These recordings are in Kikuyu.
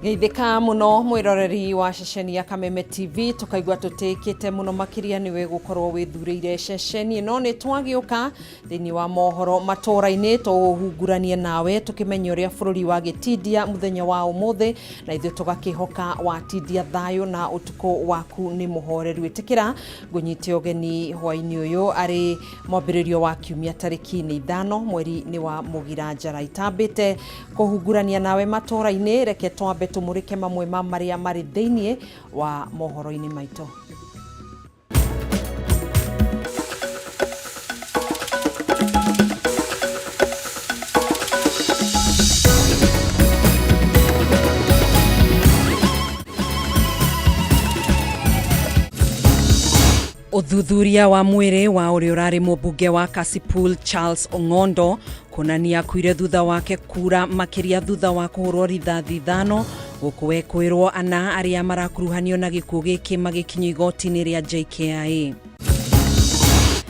Geithĩka mũno mwĩroreri wa ceceni ya Kameme TV, tũkaigua tũtĩkĩte mũno makĩria nĩwe gũkorwo wĩthurĩire ceceni ĩno. Nĩ twagĩũka thĩinĩ wa mohoro matũra-inĩ tũhunguranie nawe tũkĩmenye ũrĩa bũrũri wagĩtindia mũthenya wa ũmũthĩ, na ithuĩ tũgakĩhoka watindia thayũ na ũtukũ waku nĩ mũhoreru. Ĩtĩkĩra ngũnyite ũgeni hwaĩ-inĩ ũyũ arĩ mwambĩrĩrio wa kiumia tarĩki nĩ 5 mweri nĩ wa Mũgira Njara. Itambĩte kũhungurania nawe matũra-inĩ, reke twambe tũmũrĩke mamwe ma marĩa marĩ thĩinĩ wa mohoro-inĩ maitũ. Ũthuthuria wa mwĩrĩ wa ũrĩa ũrarĩ mũmbunge wa Kasipul Charles Ong'ondo kuonania akuire thutha wake kura makĩria thutha wa kũhũrwo rithathi 5, gũkũ wekũĩrwo 4 arĩa marakuruhanio na gĩkuũ gĩkĩ magĩkinyio igoti-inĩ rĩa JKIA.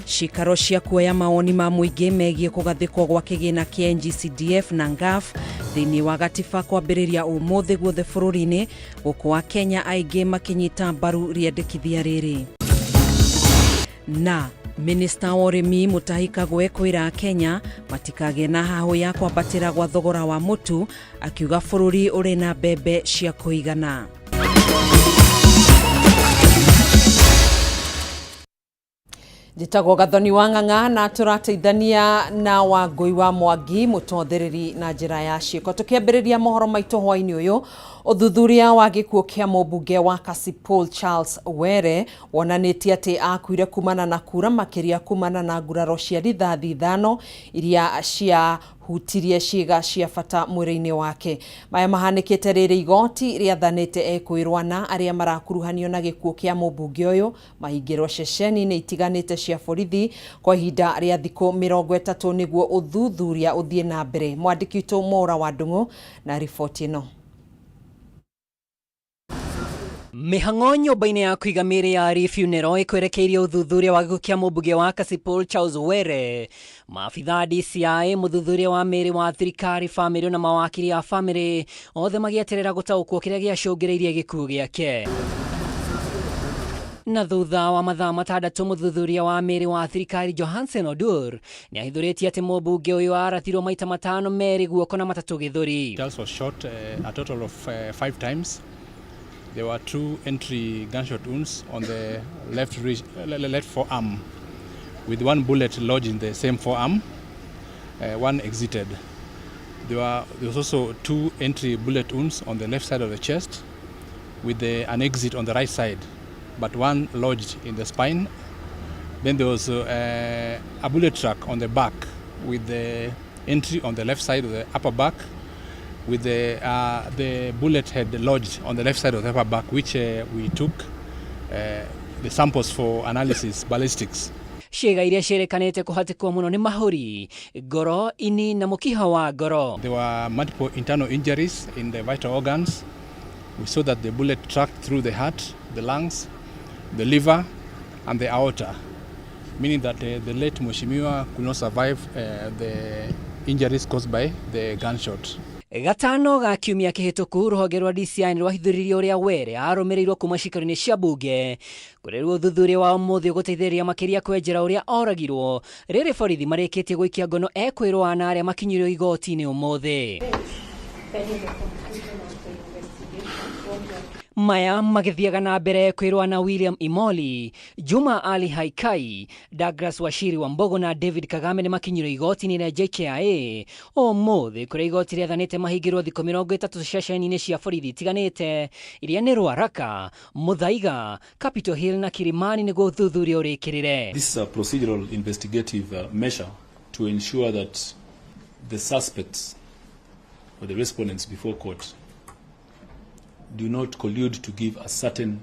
Cikaro cia kuoya mawoni ma mũingĩ megiĩ kũgathĩkwo gwa kĩgĩna kĩa NGCDF na NGAF thĩinĩ wa gatiba kwambĩrĩria ũmũthĩ guothe bũrũri-inĩ, gũkũ wa Kenya aingĩ makĩnyita mbaru rĩendekithia rĩrĩ. Na Minista wa ũrĩmi Mutahi Kagwe kwĩra Kenya matikagĩe na hahũ ya kwambatĩra gwa thogora wa mũtu, akiuga bũrũri ũrĩ na mbembe cia kũigana. Njĩtagwo Gathoni wa Ng'ang'a na tũrateithania na Wangũi wa Mwangi mũtonthĩrĩri na njĩra ya ciĩko. Tũkĩambĩrĩria mohoro maitũ hwaĩ-inĩ ũyũ, ũthuthuria wa gĩkuũ kĩa mũmbunge wa Kasipul Charles Were wonanĩtie atĩ akuire kumana na kura makĩria kumana na nguraro cia rithathi 5 iria cia hutirie ciĩga cia bata mwĩrĩ-inĩ wake. Maya mahanĩkĩte rĩrĩ igoti rĩathanĩte ekwĩrwo ana arĩa marakuruhanio na gĩkuũ kĩa mũmbunge ũyũ mahingĩrwo ceceni-inĩ itiganĩte cia borithi kwa ihinda rĩa thikũ 30 nĩguo ũthuthuria ũthiĩ na mbere. Mwandĩki witũ Mwaura wa Ndung'u na riboti ĩno. Mĩhang'o nyũmba-inĩ ya kũiga mĩĩrĩ ya Lee Funeral ĩkwerekeirie ũthuthuria wa gĩkuũ kĩa mũmbunge wa Kasipul Charles Were. Maabitha a DCI, mũthuthuria wa mĩĩrĩ wa thirikari, famĩlĩ na mawakiri a famĩlĩ othe magĩeterera gũtaũkwo kĩrĩa gĩacũngĩrĩirie gĩkuũ gĩake. Na thutha wa mathaa 6 mũthuthuria wa mĩĩrĩ wa thirikari Johansen Odur nĩ ahithũrĩtie atĩ mũmbunge ũyũ arathirwo maita 5 merĩ guoko na 3 gĩthũri. Charles was shot a total of 5 times. There were 2 entry gunshot wounds on the left forearm, with 1 bullet lodged in the same forearm. 1 exited. There was also 2 entry bullet wounds on the left side of the chest, with an exit on the right side, but 1 lodged in the spine. Then there was a bullet track on the back, with the entry on the left side of the upper back, with the bullet head lodged on the left side of the upper back, which we took the samples for analysis, ballistics. Ciĩga iria ciĩrĩkanĩte kũhatĩkwo mũno nĩ mahũri, ngoro, ini na mũkiha wa ngoro. There were multiple internal injuries in the vital organs. We saw that the bullet tracked through the heart, the lungs, the liver, and the aorta, meaning that the late Mheshimiwa could not survive the injuries caused by the gunshot. Gatano ga kiumia kĩhĩtũku rũhonge rwa DCI nĩ rwahithũririe ũrĩa Were arũmĩrĩirwo kuma cikaro-inĩ cia mbunge. Kũrĩrwo ũthuthuria wa ũmũthĩ ũgũteithĩrĩria makĩria kwenjera ũrĩa oragirwo rĩrĩ borithi marĩkĩtie gũikia ngono ekwĩrwo ana arĩa makinyĩrio igoti-inĩ ũmũthĩ. Maya magĩthiaga na mbere kwĩrwo na William Imoli, Juma Ali Haikai, Douglas Wachiri wa Mbogo na David Kagame nĩ makinyĩrio igoti-inĩ rĩa JKIA ũmũthĩ kũrĩa igoti rĩathanĩte mahingĩrwo thikũ 30 ceceni-inĩ cia borithi itiganĩte iria nĩ Ruaraka, Muthaiga, Capitol Hill na Kilimani nĩguo ũthuthuria ũrĩkĩrĩre. This is a procedural investigative measure to ensure that the suspects or the respondents before court do not collude to give a certain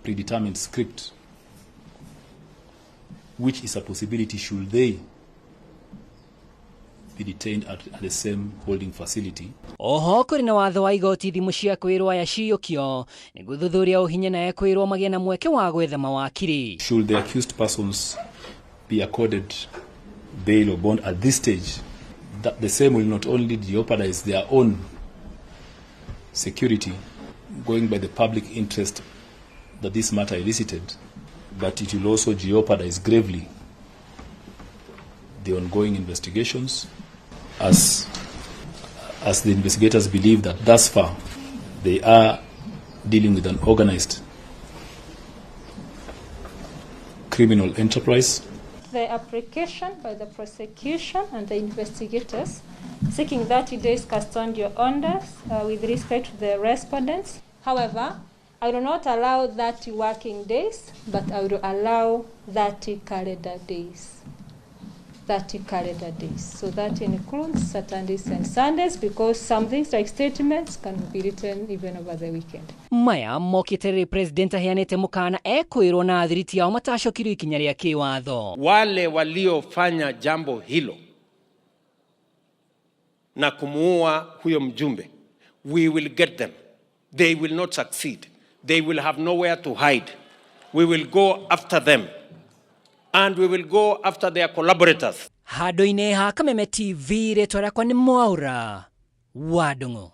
predetermined script, which is a possibility should they be detained at the same holding facility. Oho kũrĩ na watho wa igoti thimũ cia kwĩrwo aya ciyũkio nĩguo thuthuria ũhinye na ekwĩrwo magĩe na mweke wa gwetha mawakiri. Should the accused persons be accorded bail or bond at this stage, that the same will not only jeopardize their own security, going by the public interest that this matter elicited, but it will also jeopardize gravely the ongoing investigations, as the investigators believe that thus far they are dealing with an organized criminal enterprise. The application by the prosecution and the investigators seeking 30 days custodial orders with respect to the respondents. However, I will not allow 30 working days, but I will allow 30 calendar days. 30 calendar days. So that includes Saturdays and Sundays, because some things like statements can be written even over the weekend. Maya mokite rĩrĩ president aheanĩte mũkana ekwĩrwo na athiriti ao matacokirio ikinya rĩa kĩwatho. Wale waliofanya jambo hilo na kumuua huyo mjumbe, we will get them. They will not succeed. They will have nowhere to hide. We will go after them. And we will go after their collaborators. Handũ-inĩ ha Kameme TV, rĩtwa rĩakwa nĩ Mwaura wa Ndung'u.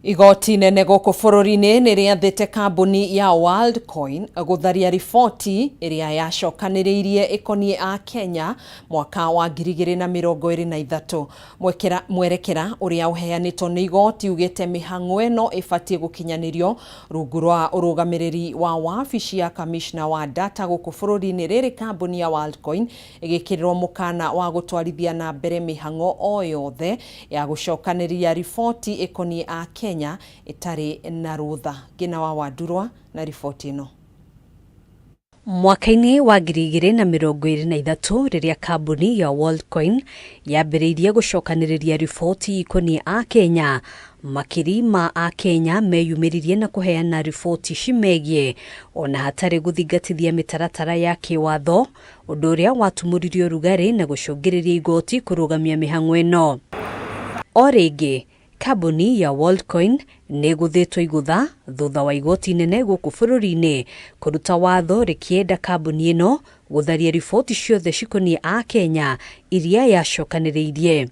Igoti nene gũkũ bũrũri-inĩ nĩ rĩathĩte kambuni ya Worldcoin gũtharia riboti ĩrĩa yacokanĩrĩirie ĩkoniĩ a Kenya mwaka wa 2023. Mwerekera ũrĩa ũheanĩtwo nĩ igoti ugĩte mĩhang'o ĩno ĩbatiĩ gũkinyanĩrio rungu rwa ũrũgamĩrĩri wa wabici ya kamishna wa data gũkũ bũrũri-inĩ, rĩrĩ kambuni ya Worldcoin ĩgĩkĩrĩrwo mũkana wa gũtwarithia na mbere mĩhang'o o yothe ya gũcokanĩrĩria riboti ĩkoniĩ a Kenya ĩtarĩ na rũtha. Ngina wa Wandurwa na riboti ĩno. Mwaka-inĩ wa 2023, rĩrĩa kambuni ya Worldcoin yambĩrĩirie gũcokanĩrĩria riboti ikoniĩ a Kenya, makiri ma a Kenya meyumĩririe na kũheana riboti cimegiĩ ona hatarĩ gũthingatithia mĩtaratara ya kĩwatho, ũndũ ũrĩa watumũririe ũrugarĩ na gũcũngĩrĩria igoti kũrũgamia mĩhang'o ĩno. O rĩngĩ, kambuni ya Worldcoin nĩ ĩgũthĩtwo igũtha thutha wa igoti inene gũkũ bũrũri-inĩ kũruta watho rĩkĩenda kambuni ĩno gũtharia riboti ciothe cikoniĩ a Kenya iria yacokanĩrĩirie.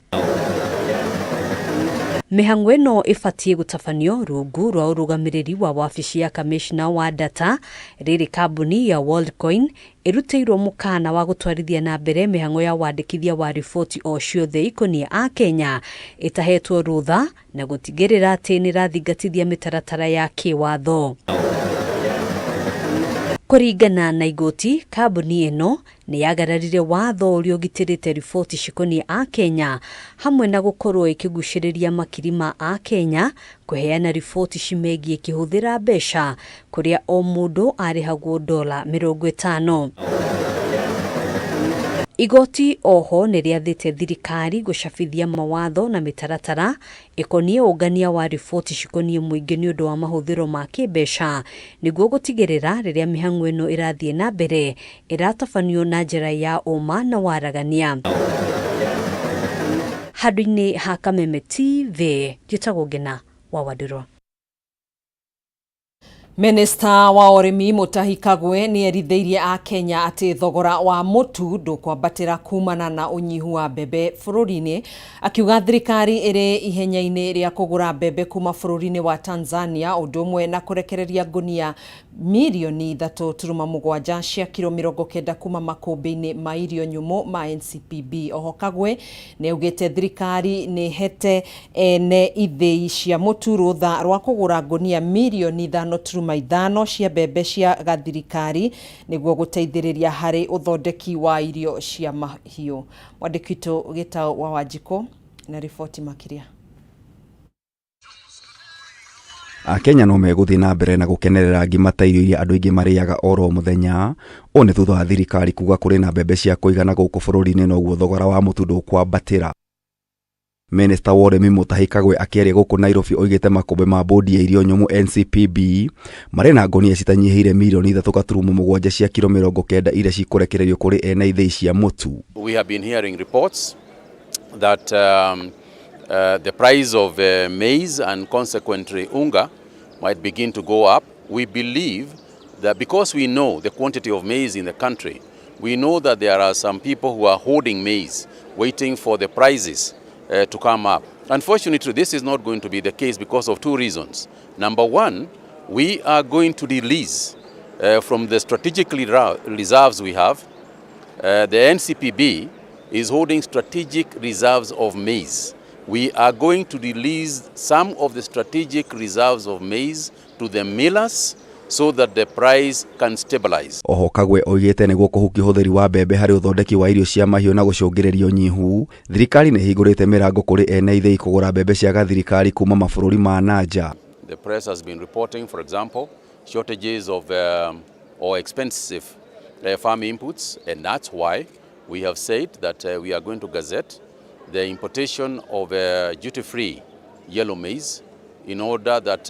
Mĩhang'o ĩno ĩbatiĩ gũtabanio rungu rwa ũrũgamĩrĩri wa wabici ya kamishna wa data, rĩrĩ kambuni ya Worldcoin ĩrutĩirwo mũkana wa gũtwarithia na mbere mĩhang'o ya wandĩkithia wa riboti o ciothe ikoniĩ a Kenya ĩtahetwo rũtha na gũtigĩrĩra atĩ nĩrathingatithia mĩtaratara ya kĩwatho. Kũringana na igoti, kambuni ĩno nĩ yagararire watho ũrĩa ũgitĩrĩte riboti cikoniĩ a Kenya, hamwe na gũkorwo ĩkĩgucĩrĩria makiri ma a Kenya kũheana riboti cimegiĩ ĩkĩhũthĩra mbeca, kũrĩa o mũndũ arĩhagwo $50. Igoti oho nĩ rĩathĩte thirikari gũcabithia mawatho na mĩtaratara ĩkoniĩ ũngania wa riboti cikoniĩ mũingĩ nĩ ũndũ wa mahũthĩro ma kĩmbeca, nĩguo gũtigĩrĩra rĩrĩa mĩhang'o ĩno ĩrathiĩ na mbere ĩratabanio na njĩra ya ũma na waragania. Handũ-inĩ ha Kameme TV, njĩtagwo Ngina wa Wandurwa. Minista wa ũrĩmi Mutahi Kagwe nĩ erithĩirie a Kenya atĩ thogora wa mũtu ndũkwambatĩra kumana na ũnyihu wa mbembe bũrũri-inĩ, akiuga thirikari ĩrĩ ihenya-inĩ rĩa kũgũra mbembe kuma bũrũri-inĩ wa Tanzania, ũndũ ũmwe na kũrekereria ngunia mirioni 3.7 cia kiro 90 kuma makũmbĩ-inĩ ma irio nyũmũ ma NCPB. Oho Kagwe nĩ augĩte thirikari nĩ ĩhete ene ithĩi cia mũtu rũtha rwa kũgũra ngunia mirioni 5.5 cia mbembe cia gathirikari nĩguo gũteithĩrĩria harĩ ũthondeki wa irio cia mahiũ. Mwandĩki witũ Gĩtaũ wa Wanjikũ na riboti makĩria. Akenya no megũthiĩ na mbere na gũkenerera ngima ta irio iria andũ aingĩ marĩaga oro mũthenya. Ũũ nĩ thutha wa thirikari kuga kũrĩ na mbembe cia kũigana gũkũ bũrũri-inĩ, noguo thogora wa mũtu ndũkwambatĩra. Minista wa ũrĩmi Mutahi Kagwe akĩaria gũkũ Nairobi oigĩte makũmbĩ ma bodi ya irio nyũmũ NCPB marĩ na ngonia citanyihĩire mirioni 3.7 cia kiro 90 iria cikũrekererio kũrĩ ene ithĩi cia mũtu. We have been hearing reports that the price of maize and consequently unga might begin to go up. We believe that because we know the quantity of maize in the country, we know that there are some people who are hoarding maize, waiting for the prices to come up. Unfortunately, this is not going to be the case because of two reasons. Number one, we are going to release from the strategic reserves we have. The NCPB is holding strategic reserves of maize. We are going to release some of the strategic reserves of maize to the millers so that the price can stabilize. Oho Kagwe oigĩte nĩguo kũhukia ũhũthĩri wa mbembe harĩ ũthondeki wa irio cia mahiũ na gũcũngĩrĩria ũnyihu, thirikari nĩ ĩhingũrĩte mĩrango kũrĩ ene ithĩi kũgũra mbembe cia gathirikari kuma mabũrũri ma na nja. The press has been reporting, for example, shortages of or expensive farm inputs, and that's why we have said that we are going to gazette the importation of duty-free yellow maize in order that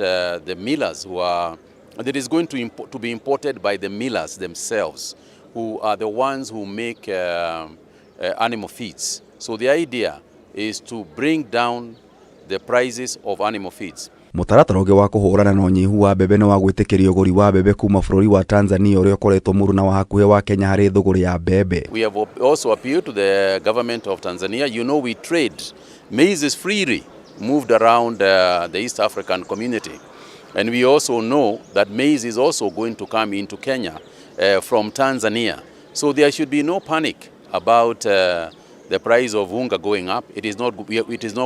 the millers who are, that is going to be imported by the millers themselves, who are the ones who make animal feeds. So the idea is to bring down the prices of animal feeds. Mũtaratara ũngĩ wa kũhũrana na ũnyihu wa mbembe nĩ wa gwĩtĩkĩria ũgũri wa mbembe kuma bũrũri wa Tanzania ũrĩa ũkoretwo mũruna wa hakuhĩ wa Kenya harĩ thũgũrĩ ya mbembe. We have also appealed to the government of Tanzania. You know, we trade. Maize is freely moved around the East African community. And we also know that maize is also going to come into Kenya from Tanzania. So there should be no panic about the price of unga going up. It is not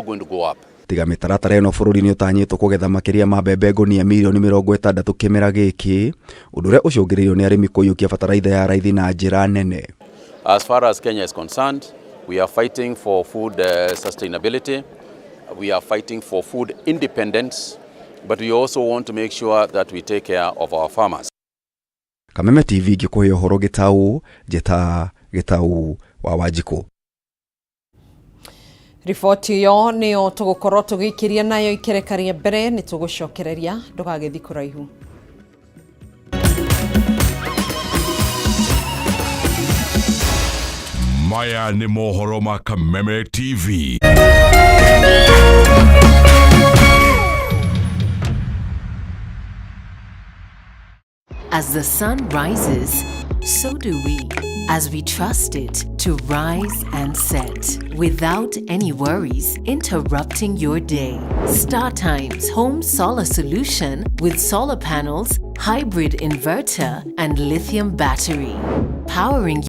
going to go up. Tiga mĩtaratara ĩno bũrũri nĩ ũtanyĩtwo kũgetha makĩria ma mbembe ngũnia mirioni 60 kĩmera gĩkĩ, ũndũ ũrĩa ũcũngĩrĩirio nĩ arĩmi kũiyũkia bataraitha ya raithi na njĩra nene. As far as Kenya is concerned, we are fighting for food sustainability, we are fighting for food independence, but we also want to make sure that we take care of our farmers. Kameme TV ngĩkũhe ũhoro Gĩtaũ, njĩta Gĩtaũ wa Wanjikũ. Riboti ĩyo nĩyo tũgũkorwo tũgĩikĩria nayo ikereka rĩa mbere, nĩ tũgũcokereria, ndũgagĩthiĩ kũraihu. Maya nĩ mohoro ma Kameme TV. As the sun rises, so do we, as we trust it to rise and set without any worries interrupting your day. StarTimes Home Solar Solution with solar panels, hybrid inverter, and lithium battery, powering